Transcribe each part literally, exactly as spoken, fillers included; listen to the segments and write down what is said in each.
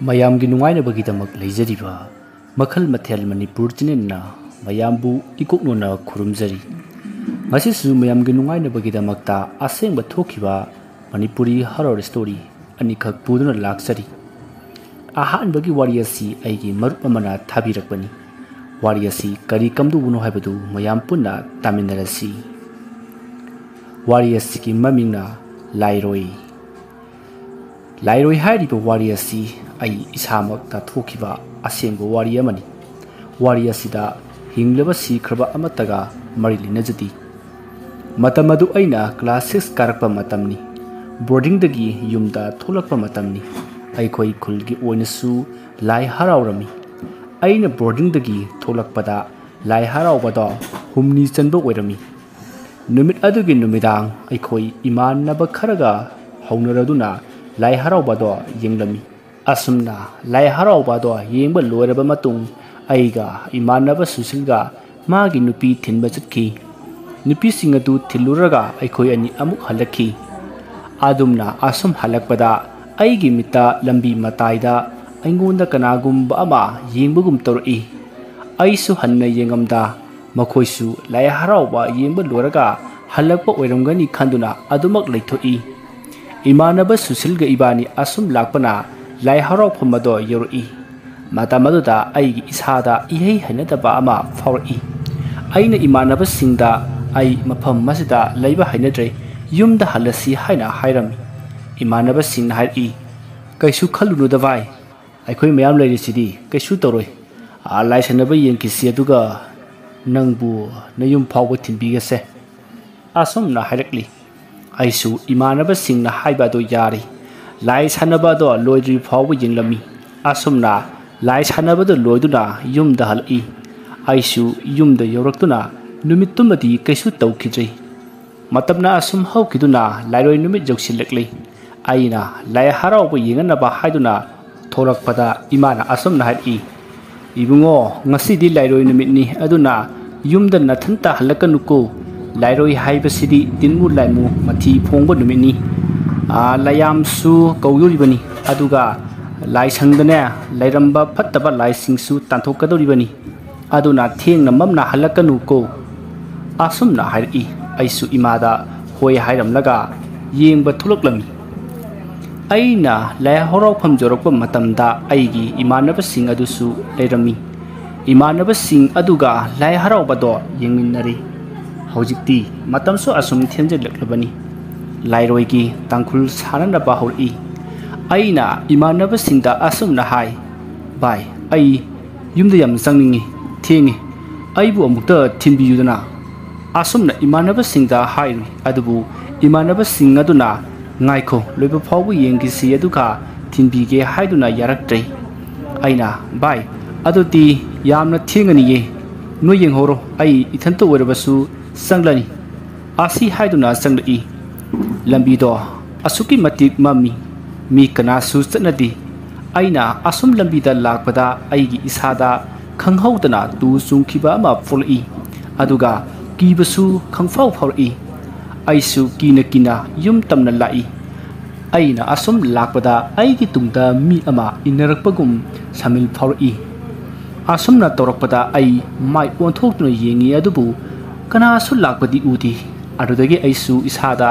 ꯃꯌꯥꯝꯒꯤ ꯅꯨꯡꯉꯥꯏꯅꯕꯒꯤꯗꯃꯛ ꯂꯩꯖꯔꯤꯕ ꯃꯈꯜ ꯃꯊꯦꯜ ꯃꯅꯤꯄꯨꯔ ꯆꯦꯅꯦꯜꯅ ꯃꯌꯥꯝꯕꯨ ꯏꯀꯣꯛꯅꯣꯅ ꯈꯨꯔꯨꯝꯖꯔꯤ꯫ ꯉꯁꯤꯁꯨ ꯃꯌꯥꯝꯒꯤ ꯅꯨꯡꯉꯥꯏꯅꯕꯒꯤꯗꯃꯛꯇ ꯑꯁꯦꯡꯕ ꯊꯣꯛꯈꯤꯕ ꯃꯅꯤꯄꯨꯔꯤ ꯍꯣꯔꯔ ꯁ꯭ꯇꯣꯔꯤ ꯑꯅꯤꯈꯛ ꯄꯨꯗꯨꯅ ꯂꯥꯛꯆꯔꯤ꯫ ꯑꯍꯥꯟꯕꯒꯤ ꯋꯥꯔꯤ ꯑꯁꯤ ꯑꯩꯒꯤ ꯃꯔꯨꯞ ꯑꯃꯅ ꯊꯥꯕꯤꯔꯛꯄꯅꯤ꯫ ꯋꯥꯔꯤ ꯑꯁꯤ ꯀꯔꯤ ꯀꯝꯗꯧꯕꯅꯣ ꯍꯥꯏꯕꯗꯨ ꯃꯌꯥꯝ ꯄꯨꯟꯅ ꯇꯥꯃꯤꯟꯅꯔꯁꯤ꯫ ꯋꯥꯔꯤ ꯑꯁꯤꯒꯤ ꯃꯃꯤꯡꯅ ꯂꯥꯏꯔꯣꯏ꯫ ꯂꯥꯏꯔꯣꯏ ꯍꯥꯏꯔꯤꯕ ꯋꯥꯔꯤ ꯑꯁꯤ ꯑꯩ ꯏꯁꯥꯃꯛꯇ ꯊꯣꯛꯈꯤꯕ ꯑꯁꯦꯡꯕ ꯋꯥꯔꯤ ꯑꯃꯅꯤ꯫ ꯋꯥꯔꯤ ꯑꯁꯤꯗ ꯍꯤꯡꯂꯕ ꯁꯤꯈ꯭ꯔꯕ ꯑꯃꯠꯇꯒ ꯃꯔꯤ ꯂꯩꯅꯖꯗꯦ꯫ ꯃꯇꯝ ꯑꯗꯨ ꯑꯩꯅ ꯀ꯭ꯂꯥꯁ ꯁꯤꯛꯁ ꯀꯥꯔꯛꯄ ꯃꯇꯝꯅꯤ꯫ ꯕꯣꯔꯗꯤꯡꯗꯒꯤ ꯌꯨꯝꯗ ꯊꯣꯛꯂꯛꯄ ꯃꯇꯝꯅꯤ꯫ ꯑꯩꯈꯣꯏ ꯈꯨꯜꯒꯤ ꯑꯣꯏꯅꯁꯨ ꯂꯥꯏ ꯍꯔꯥꯎꯔꯝꯃꯤ꯫ ꯑꯩꯅ ꯕꯣꯔꯗꯤꯡꯗꯒꯤ ꯊꯣꯛꯂꯛꯄꯗ ꯂꯥꯏ ꯍꯔꯥꯎꯕꯗꯣ ꯍꯨꯝꯅꯤ ꯆꯟꯕ ꯑꯣꯏꯔꯝꯃꯤ꯫ ꯅꯨꯃꯤꯠ ꯑꯗꯨꯒꯤ ꯅꯨꯃꯤꯗꯥꯡ ꯑꯩꯈꯣꯏ ꯏꯃꯥꯟꯅꯕ ꯈꯔꯒ ꯍꯧꯅꯔꯗꯨꯅ ꯂꯥꯏ ꯍꯔꯥꯎꯕꯗꯣ ꯌꯦꯡꯂꯝꯃꯤ꯫ ꯑꯁꯨꯝꯅ ꯂꯥꯏ ꯍꯔꯥꯎꯕꯗꯣ ꯌꯦꯡꯕ ꯂꯣꯏꯔꯕ ꯃꯇꯨꯡ ꯑꯩꯒ ꯏꯃꯥꯟꯅꯕ ꯁꯨꯁꯤꯜꯒ ꯃꯥꯒꯤ ꯅꯨꯄꯤ ꯊꯤꯟꯕ ꯆꯠꯈꯤ꯫ ꯅꯨꯄꯤꯁꯤꯡ ꯑꯗꯨ ꯊꯤꯜꯂꯨꯔꯒ ꯑꯩꯈꯣꯏ ꯑꯅꯤ ꯑꯃꯨꯛ ꯍꯜꯂꯛꯈꯤ꯫ ꯑꯗꯨꯝꯅ ꯑꯁꯨꯝ ꯍꯜꯂꯛꯄꯗ ꯑꯩꯒꯤ ꯃꯤꯠꯇ ꯂꯝꯕꯤ ꯃꯇꯥꯏꯗ ꯑꯩꯉꯣꯟꯗ ꯀꯅꯥꯒꯨꯝꯕ ꯑꯃ ꯌꯦꯡꯕꯒꯨꯝ ꯇꯧꯔꯛꯏ꯫ ꯑꯩꯁꯨ ꯍꯟꯅ ꯌꯦꯡꯉꯝꯗ ꯃꯈꯣꯏꯁꯨ ꯂꯥꯏ ꯍꯔꯥꯎꯕ ꯌꯦꯡꯕ ꯂꯣꯏꯔꯒ ꯍꯜꯂꯛꯄ ꯑꯣꯏꯔꯝꯒꯅꯤ ꯈꯟꯗꯨꯅ ꯑꯗꯨꯃꯛ ꯂꯩꯊꯣꯛꯏ꯫ ꯏꯃꯥꯟꯅꯕ ꯁꯨꯁꯤꯜꯒ ꯏꯕꯥꯅꯤ ꯑꯁꯨꯝ ꯂꯥꯛꯄꯅ ꯂꯥꯏ ꯍꯔꯥꯎꯐꯝ ꯑꯗꯣ ꯌꯧꯔꯛꯏ꯫ ꯃꯇꯝ ꯑꯗꯨꯗ ꯑꯩꯒꯤ ꯏꯁꯥꯗ ꯏꯍꯩ ꯍꯩꯅꯗꯕ ꯑꯃ ꯐꯥꯎꯔꯛꯏ꯫ ꯑꯩꯅ ꯏꯃꯥꯟꯅꯕꯁꯤꯡꯗ "ꯑꯩ ꯃꯐꯝ ꯑꯁꯤꯗ ꯂꯩꯕ ꯍꯩꯅꯗ꯭ꯔꯦ, ꯌꯨꯝꯗ ꯍꯜꯂꯁꯤ" ꯍꯥꯏꯅ ꯍꯥꯏꯔꯝꯃꯤ꯫ ꯏꯃꯥꯟꯅꯕꯁꯤꯡꯅ ꯍꯥꯏꯔꯛꯏ, "ꯀꯩꯁꯨ ꯈꯜꯂꯨꯅꯨꯗ ꯚꯥꯏ, ꯑꯩꯈꯣꯏ ꯃꯌꯥꯝ ꯂꯩꯔꯤꯁꯤꯗꯤ, ꯀꯩꯁꯨ ꯇꯧꯔꯣꯏ꯫ ꯑꯥ, ꯂꯥꯏ ꯁꯥꯟꯅꯕ ꯌꯦꯡꯈꯤꯁꯤ, ꯑꯗꯨꯒ ꯅꯪꯕꯨ ꯅꯌꯨꯝ ꯐꯥꯎꯕ ꯊꯤꯟꯕꯤꯒꯁꯦ" ꯑꯁꯨꯝꯅ ꯍꯥꯏꯔꯛꯂꯤ꯫ ꯑꯩꯁꯨ ꯏꯃꯥꯟꯅꯕꯁꯤꯡꯅ ꯍꯥꯏꯕ ꯑꯗꯨ ꯌꯥꯔꯤ꯫ ꯂꯥꯏ ꯁꯥꯟꯅꯕ ꯑꯗꯣ ꯂꯣꯏꯗ꯭ꯔꯤ ꯐꯥꯎꯕ ꯌꯦꯡꯂꯝꯃꯤ꯫ ꯑꯁꯨꯝꯅ ꯂꯥꯏ ꯁꯥꯟꯅꯕꯗꯨ ꯂꯣꯏꯗꯨꯅ ꯌꯨꯝꯗ ꯍꯜꯂꯛꯏ꯫ ꯑꯩꯁꯨ ꯌꯨꯝꯗ ꯌꯧꯔꯛꯇꯨꯅ ꯅꯨꯃꯤꯠꯇꯨꯃꯗꯤ ꯀꯩꯁꯨ ꯇꯧꯈꯤꯗ꯭ꯔꯦ꯫ ꯃꯇꯝꯅ ꯑꯁꯨꯝ ꯍꯧꯈꯤꯗꯨꯅ ꯂꯥꯏꯔꯣꯏ ꯅꯨꯃꯤꯠ ꯌꯧꯁꯤꯜꯂꯛꯂꯤ꯫ ꯑꯩꯅ ꯂꯥꯏ ꯍꯔꯥꯎꯕ ꯌꯦꯡꯅꯅꯕ ꯍꯥꯏꯗꯨꯅ ꯊꯣꯔꯛꯄꯗ ꯏꯃꯥꯅ ꯑꯁꯨꯝꯅ ꯍꯥꯏꯔꯛꯏ, "ꯏꯕꯨꯡꯉꯣ, ꯉꯁꯤꯗꯤ ꯂꯥꯏꯔꯣꯏ ꯅꯨꯃꯤꯠꯅꯤ, ꯑꯗꯨꯅ ꯌꯨꯝꯗ ꯅꯊꯟꯇ ꯍꯜꯂꯛꯀꯅꯨꯀꯣ꯫ ꯂꯥꯏꯔꯣꯏ ꯍꯥꯏꯕꯁꯤꯗꯤ ꯇꯤꯟꯃꯨ ꯂꯥꯏꯃꯨ ꯃꯊꯤ ꯐꯣꯡꯕ ꯅꯨꯃꯤꯠꯅꯤ꯫ ꯑꯥ, ꯂꯥꯏꯌꯥꯝꯁꯨ ꯀꯧꯗꯣꯔꯤꯕꯅꯤ, ꯑꯗꯨꯒ ꯂꯥꯏꯁꯪꯗꯅꯦ ꯂꯩꯔꯝꯕ ꯐꯠꯇꯕ ꯂꯥꯏꯁꯤꯡꯁꯨ ꯇꯥꯟꯊꯣꯛꯀꯗꯧꯔꯤꯕꯅꯤ꯫ ꯑꯗꯨꯅ ꯊꯦꯡꯅ ꯃꯝꯅ ꯍꯜꯂꯛꯀꯅꯨꯀꯣ," ꯑꯁꯨꯝꯅ ꯍꯥꯏꯔꯛꯏ꯫ ꯑꯩꯁꯨ ꯏꯃꯥꯗ ꯍꯣꯏ ꯍꯥꯏꯔꯝꯂꯒ ꯌꯦꯡꯕ ꯊꯣꯛꯂꯛꯂꯝꯃꯤ꯫ ꯑꯩꯅ ꯂꯥꯏ ꯍꯔꯥꯎꯐꯝ ꯌꯧꯔꯛꯄ ꯃꯇꯝꯗ ꯑꯩꯒꯤ ꯏꯃꯥꯟꯅꯕꯁꯤꯡ ꯑꯗꯨꯁꯨ ꯂꯩꯔꯝꯃꯤ꯫ ꯏꯃꯥꯟꯅꯕꯁꯤꯡ ꯑꯗꯨꯒ ꯂꯥꯏ ꯍꯔꯥꯎꯕꯗꯣ ꯌꯦꯡꯃꯤꯟꯅꯔꯤ꯫ ꯍꯧꯖꯤꯛꯇꯤ ꯃꯇꯝꯁꯨ ꯑꯁꯨꯝ ꯊꯦꯡꯖꯤꯜꯂꯛꯂꯕꯅꯤ꯫ ꯂꯥꯏꯔꯣꯏꯒꯤ ꯇꯥꯡꯈꯨꯜ ꯁꯥꯟꯅꯅꯕ ꯍꯧꯔꯛꯏ꯫ ꯑꯩꯅ ꯏꯃꯥꯟꯅꯕꯁꯤꯡꯗ ꯑꯁꯨꯝꯅ ꯍꯥꯏ, "ꯚꯥꯏ, ꯑꯩ ꯌꯨꯝꯗ ꯌꯥꯝ ꯆꯪꯅꯤꯡꯉꯤ, ꯊꯦꯡꯉꯤ, ꯑꯩꯕꯨ ꯑꯃꯨꯛꯇ ꯊꯤꯟꯕꯤꯌꯨꯗꯅ꯫" ꯑꯁꯨꯝꯅ ꯏꯃꯥꯟꯅꯕꯁꯤꯡꯗ ꯍꯥꯏꯔꯨꯏ꯫ ꯑꯗꯨꯕꯨ ꯏꯃꯥꯟꯅꯕꯁꯤꯡ ꯑꯗꯨꯅ, "ꯉꯥꯏꯈꯣ, ꯂꯣꯏꯕ ꯐꯥꯎꯕ ꯌꯦꯡꯈꯤꯁꯤ, ꯑꯗꯨꯒ ꯊꯤꯟꯕꯤꯒꯦ" ꯍꯥꯏꯗꯨꯅ ꯌꯥꯔꯛꯇ꯭ꯔꯦ꯫ ꯑꯩꯅ, "ꯚꯥꯏ, ꯑꯗꯨꯗꯤ ꯌꯥꯝꯅ ꯊꯦꯡꯉꯅꯤꯌꯦ, ꯅꯣꯏ ꯌꯦꯡꯍꯧꯔꯣ, ꯑꯩ ꯏꯊꯟꯇ ꯑꯣꯏꯔꯕꯁꯨ ꯆꯪꯂꯅꯤ" ꯑꯁꯤ ꯍꯥꯏꯗꯨꯅ ꯆꯪꯂꯛꯏ꯫ ꯂꯝꯕꯤꯗꯣ ꯑꯁꯨꯛꯀꯤ ꯃꯇꯤꯛ ꯃꯝꯃꯤ, ꯃꯤ ꯀꯅꯥꯁꯨ ꯆꯠꯅꯗꯦ꯫ ꯑꯩꯅ ꯑꯁꯨꯝ ꯂꯝꯕꯤꯗ ꯂꯥꯛꯄꯗ ꯑꯩꯒꯤ ꯏꯁꯥꯗ ꯈꯪꯍꯧꯗꯅ ꯇꯨ ꯆꯨꯡꯈꯤꯕ ꯑꯃ ꯄꯣꯛꯂꯛꯏ, ꯑꯗꯨꯒ ꯀꯤꯕꯁꯨ ꯈꯪꯐꯥꯎ ꯐꯥꯎꯔꯛꯏ꯫ ꯑꯩꯁꯨ ꯀꯤꯅ ꯀꯤꯅ ꯌꯨꯝ ꯇꯝꯅ ꯂꯥꯛꯏ꯫ ꯑꯩꯅ ꯑꯁꯨꯝ ꯂꯥꯛꯄꯗ ꯑꯩꯒꯤ ꯇꯨꯡꯗ ꯃꯤ ꯑꯃ ꯏꯟꯅꯔꯛꯄꯒꯨꯝ ꯁꯃꯤꯜ ꯐꯥꯎꯔꯛꯏ꯫ ꯑꯁꯨꯝꯅ ꯇꯧꯔꯛꯄꯗ ꯑꯩ ꯃꯥꯏ ꯑꯣꯟꯊꯣꯛꯇꯨꯅ ꯌꯦꯡꯉꯤ, ꯑꯗꯨꯕꯨ ꯀꯅꯥꯁꯨ ꯂꯥꯛꯄꯗꯤ ꯎꯗꯦ꯫ ꯑꯗꯨꯗꯒꯤ ꯑꯩꯁꯨ ꯏꯁꯥꯗ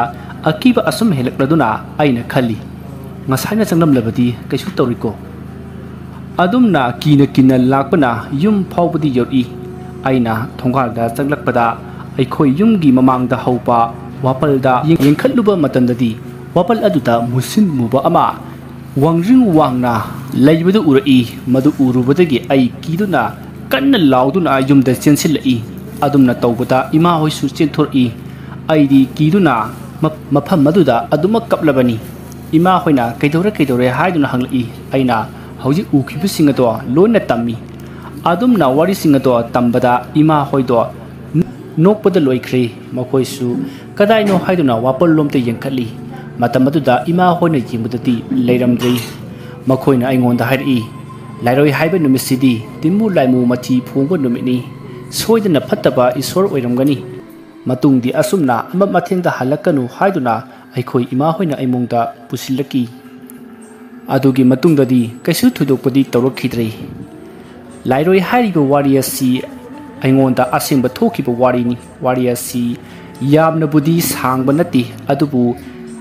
ꯑꯀꯤꯕ ꯑꯁꯨꯝ ꯍꯦꯜꯂꯛꯂꯗꯨꯅ ꯑꯩꯅ ꯈꯜꯂꯤ, "ꯉꯁꯥꯏꯅ ꯆꯪꯂꯝꯂꯕꯗꯤ ꯀꯩꯁꯨ ꯇꯧꯔꯣꯏꯀꯣ?" ꯑꯗꯨꯝꯅ ꯀꯤꯅ ꯀꯤꯅ ꯂꯥꯛꯄꯅ ꯌꯨꯝ ꯐꯥꯎꯕꯗꯤ ꯌꯧꯔꯛꯏ꯫ ꯑꯩꯅ ꯊꯣꯡꯒꯥꯜꯗ ꯆꯪꯂꯛꯄꯗ ꯑꯩꯈꯣꯏ ꯌꯨꯝꯒꯤ ꯃꯃꯥꯡꯗ ꯍꯧꯕ ꯋꯥꯄꯜꯗ ꯌꯦꯡꯈꯠꯂꯨꯕ ꯃꯇꯝꯗꯗꯤ ꯋꯥꯄꯜ ꯑꯗꯨꯗ ꯃꯨꯁꯤꯟ ꯃꯨꯕ ꯑꯃ ꯋꯥꯡꯖꯤꯡ ꯋꯥꯡꯅ ꯂꯩꯕꯗꯨ ꯎꯔꯛꯏ꯫ ꯃꯗꯨ ꯎꯔꯨꯕꯗꯒꯤ ꯑꯩ ꯀꯤꯗꯨꯅ ꯀꯟꯅ ꯂꯥꯎꯗꯨꯅ ꯌꯨꯝꯗ ꯆꯦꯟꯁꯤꯜꯂꯛꯏ꯫ ꯑꯗꯨꯝꯅ ꯇꯧꯕꯗ ꯏꯃꯥ ꯍꯣꯏꯁꯨ ꯆꯦꯟꯊꯣꯔꯛꯏ꯫ ꯑꯩꯗꯤ ꯀꯤꯗꯨꯅ ꯃ-, ꯃꯐꯝ ꯑꯗꯨꯗ ꯑꯗꯨꯃꯛ ꯀꯞꯂꯕꯅꯤ꯫ ꯏꯃꯥ ꯍꯣꯏꯅ "ꯀꯩꯗꯧꯔꯦ, ꯀꯩꯗꯧꯔꯦ?" ꯍꯥꯏꯗꯨꯅ ꯍꯪꯂꯛꯏ꯫ ꯑꯩꯅ ꯍꯧꯖꯤꯛ ꯎꯈꯤꯕꯁꯤꯡ ꯑꯗꯣ ꯂꯣꯏꯅ ꯇꯝꯃꯤ꯫ ꯑꯗꯨꯝꯅ ꯋꯥꯔꯤꯁꯤꯡ ꯑꯗꯣ ꯇꯝꯕꯗ ꯏꯃꯥ ꯍꯣꯏꯗꯣ ꯅꯣꯛꯄꯗ ꯂꯣꯏꯈ꯭ꯔꯦ꯫ ꯃꯈꯣꯏꯁꯨ "ꯀꯗꯥꯏꯅꯣ?" ꯍꯥꯏꯗꯨꯅ ꯋꯥꯄꯜꯂꯣꯝꯗ ꯌꯦꯡꯈꯠꯂꯤ꯫ ꯃꯇꯝ ꯑꯗꯨꯗ ꯏꯃꯥ ꯍꯣꯏꯅ ꯌꯦꯡꯕꯗꯗꯤ ꯂꯩꯔꯝꯗ꯭ꯔꯦ꯫ ꯃꯈꯣꯏꯅ ꯑꯩꯉꯣꯟꯗ ꯍꯥꯏꯔꯛꯏ, "ꯂꯥꯏꯔꯣꯏ ꯍꯥꯏꯕ ꯅꯨꯃꯤꯠꯁꯤꯗꯤ ꯇꯤꯟꯃꯨ ꯂꯥꯏꯃꯨ ꯃꯊꯤ ꯐꯣꯡꯕ ꯅꯨꯃꯤꯠꯅꯤ꯫ ꯁꯣꯏꯗꯅ ꯐꯠꯇꯕ ꯏꯁꯣꯔ ꯑꯣꯏꯔꯝꯒꯅꯤ꯫ ꯃꯇꯨꯡꯗꯤ ꯑꯁꯨꯝꯅ ꯑꯃꯝ ꯑꯊꯦꯡꯗ ꯍꯜꯂꯛꯀꯅꯨ" ꯍꯥꯏꯗꯨꯅ ꯑꯩꯈꯣꯏ ꯏꯃꯥ ꯍꯣꯏꯅ ꯑꯩꯉꯣꯟꯗ ꯄꯨꯁꯤꯜꯂꯛꯈꯤ꯫ ꯑꯗꯨꯒꯤ ꯃꯇꯨꯡꯗꯗꯤ ꯀꯩꯁꯨ ꯊꯣꯏꯗꯣꯛꯄꯗꯤ ꯇꯧꯔꯛꯈꯤꯗ꯭ꯔꯦ꯫ ꯂꯥꯏꯔꯣꯏ ꯍꯥꯏꯔꯤꯕ ꯋꯥꯔꯤ ꯑꯁꯤ ꯑꯩꯉꯣꯟꯗ ꯑꯁꯦꯡꯕ ꯊꯣꯛꯈꯤꯕ ꯋꯥꯔꯤꯅꯤ꯫ ꯋꯥꯔꯤ ꯑꯁꯤ ꯌꯥꯝꯅꯕꯨꯗꯤ ꯁꯥꯡꯕ ꯅꯠꯇꯦ, ꯑꯗꯨꯕꯨ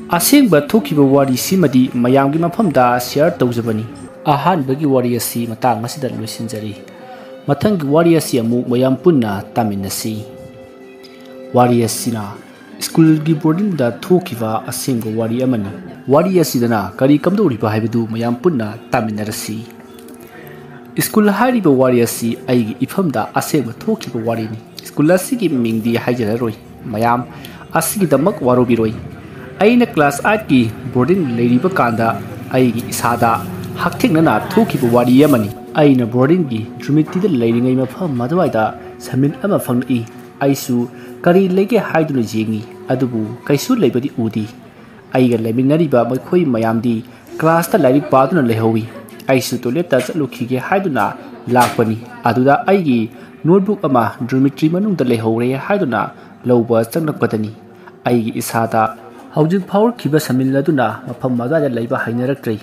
ꯑꯁꯦꯡꯕ ꯊꯣꯛꯈꯤꯕ ꯋꯥꯔꯤꯁꯤꯃꯗꯤ ꯃꯌꯥꯝꯒꯤ ꯃꯐꯝꯗ ꯁꯤꯌꯔ ꯇꯧꯖꯕꯅꯤ꯫ ꯑꯍꯥꯟꯕꯒꯤ ꯋꯥꯔꯤ ꯑꯁꯤ ꯃꯇꯥꯡ ꯑꯁꯤꯗ ꯂꯣꯏꯁꯤꯟꯖꯔꯤ꯫ ꯃꯊꯪꯒꯤ ꯋꯥꯔꯤ ꯑꯁꯤ ꯑꯃꯨꯛ ꯃꯌꯥꯝ ꯄꯨꯟꯅ ꯇꯥꯃꯤꯟꯅꯁꯤ꯫ ꯋꯥꯔꯤ ꯑꯁꯤꯅ ꯁ꯭ꯀꯨꯜꯒꯤ ꯕꯣꯔꯗꯤꯡꯗ ꯊꯣꯛꯈꯤꯕ ꯑꯁꯦꯡꯕ ꯋꯥꯔꯤ ꯑꯃꯅꯤ꯫ ꯋꯥꯔꯤ ꯑꯁꯤꯗꯅ ꯀꯔꯤ ꯀꯝꯗꯧꯔꯤꯕ ꯍꯥꯏꯕꯗꯨ ꯃꯌꯥꯝ ꯄꯨꯟꯅ ꯇꯥꯃꯤꯟꯅꯔꯁꯤ꯫ ꯁ꯭ꯀꯨꯜ ꯍꯥꯏꯔꯤꯕ ꯋꯥꯔꯤ ꯑꯁꯤ ꯑꯩꯒꯤ ꯏꯐꯝꯗ ꯑꯁꯦꯡꯕ ꯊꯣꯛꯈꯤꯕ ꯋꯥꯔꯤꯅꯤ꯫ ꯁ꯭ꯀꯨꯜ ꯑꯁꯤꯒꯤ ꯃꯤꯡꯗꯤ ꯍꯥꯏꯖꯔꯔꯣꯏ꯫ ꯃꯌꯥꯝ ꯑꯁꯤꯒꯤꯗꯃꯛ ꯋꯥꯔꯧꯕꯤꯔꯣꯏ꯫ ꯑꯩꯅ ꯀ꯭ꯂꯥꯁ ꯑꯥꯏꯠꯀꯤ ꯕꯣꯔꯗꯤꯡ ꯂꯩꯔꯤꯕ ꯀꯥꯟꯗ ꯑꯩꯒꯤ ꯏꯁꯥꯗ ꯍꯛꯊꯦꯡꯅꯅ ꯊꯣꯛꯈꯤꯕ ꯋꯥꯔꯤ ꯑꯃꯅꯤ꯫ ꯑꯩꯅ ꯕꯣꯔꯗꯤꯡꯒꯤ ꯗꯣꯔꯃꯤꯇꯔꯤꯗ ꯂꯩꯔꯤꯉꯩ ꯃꯐꯝ ꯑꯗꯨꯋꯥꯏꯗ ꯁꯃꯤꯟ ꯑꯃ ꯐꯪꯂꯛꯏ꯫ ꯑꯩꯁꯨ ꯀꯔꯤ ꯂꯩꯒꯦ ꯍꯥꯏꯗꯨꯅ ꯌꯦꯡꯉꯤ, ꯑꯗꯨꯕꯨ ꯀꯩꯁꯨ ꯂꯩꯕꯗꯤ ꯎꯗꯦ꯫ ꯑꯩꯒ ꯂꯩꯃꯤꯟꯅꯔꯤꯕ ꯃꯈꯣꯏ ꯃꯌꯥꯝꯗꯤ ꯀ꯭ꯂꯥꯁꯇ ꯂꯥꯏꯔꯤꯛ ꯄꯥꯗꯨꯅ ꯂꯩꯍꯧꯏ꯫ ꯑꯩꯁꯨ ꯇꯣꯏꯂꯦꯠꯇ ꯆꯠꯂꯨꯈꯤꯒꯦ ꯍꯥꯏꯗꯨꯅ ꯂꯥꯛꯄꯅꯤ꯫ ꯑꯗꯨꯗ ꯑꯩꯒꯤ ꯅꯣꯠꯕꯨꯛ ꯑꯃ ꯗꯣꯔꯃꯤꯇꯔꯤ ꯃꯅꯨꯡꯗ ꯂꯩꯍꯧꯔꯦ ꯍꯥꯏꯗꯨꯅ ꯂꯧꯕ ꯆꯪꯂꯛꯄꯗꯅꯤ ꯑꯩꯒꯤ ꯏꯁꯥꯗ ꯍꯧꯖꯤꯛ ꯐꯥꯎꯔꯛꯈꯤꯕ ꯁꯃꯤꯜ ꯑꯗꯨꯅ ꯃꯐꯝ ꯑꯗꯨꯋꯥꯏꯗ ꯂꯩꯕ ꯍꯩꯅꯔꯛꯇ꯭ꯔꯦ꯫